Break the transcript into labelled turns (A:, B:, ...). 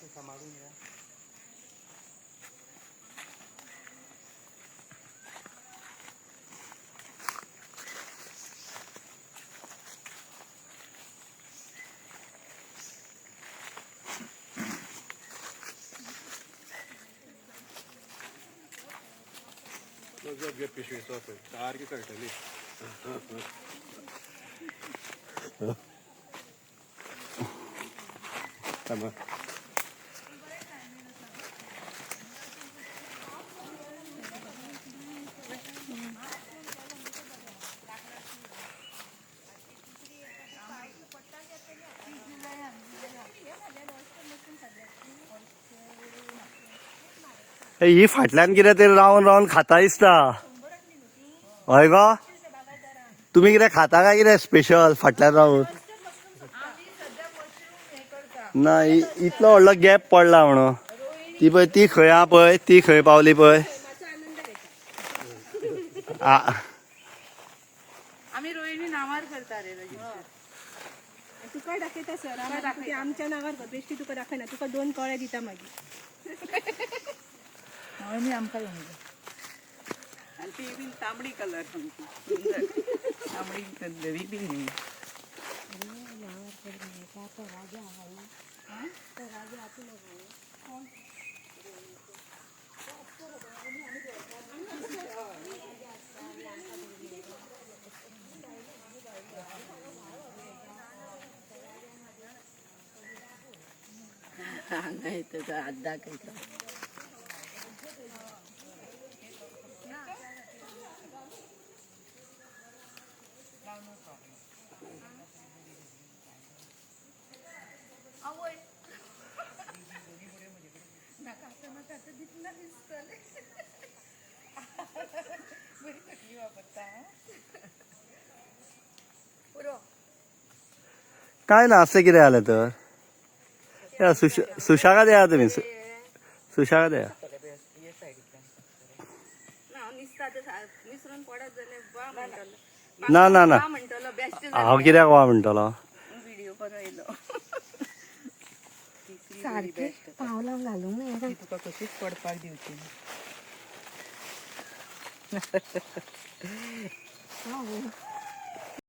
A: मातशें सांबाळून या. घे पिशवीचो पळय सारकी कळटली. थांबा.
B: ही फाटल्यान कितें तरी रावन रावन खाता दिसता. हय गो, तुमी कितें खाता काय कितें स्पेशल फाटल्यान रावन? ना, इतलो व्हडलो गॅप पडला म्हणून. ती पळय, ती खंय आहा पळय, ती खंय पावली पळय. आ
C: आमी रोहिणी नांवार करता रे रजिस्टर.
D: तुका दाखयता सर, आमच्या आमच्या नांवार कर. बेश्टी तुका दाखयना, तुका दोन कळे दिता मागीर.
C: रोहिणी आमकां येवंक जाय. आनी ती बीन तांबडी कलर सामकी सुंदर तांबडी, धवी बीन न्ही. हांगा येता हात दाखयता.
B: काय ना, असें कितें जालें तर? या सुशेगाद येया तुमी, सुशेगाद येया.
C: ना निसता ते निसरून पडत जाल्यार वा म्हणटलो.
B: ना ना ना,
C: वा म्हणटलो बेस्ट.
B: हांव कित्याक वा म्हणटलो?
C: व्हिडिओ बरो येयलो.
D: सारकें पावलां घालूंक मेळना.
C: ती तुका कशीच पडपाक दिवची ना.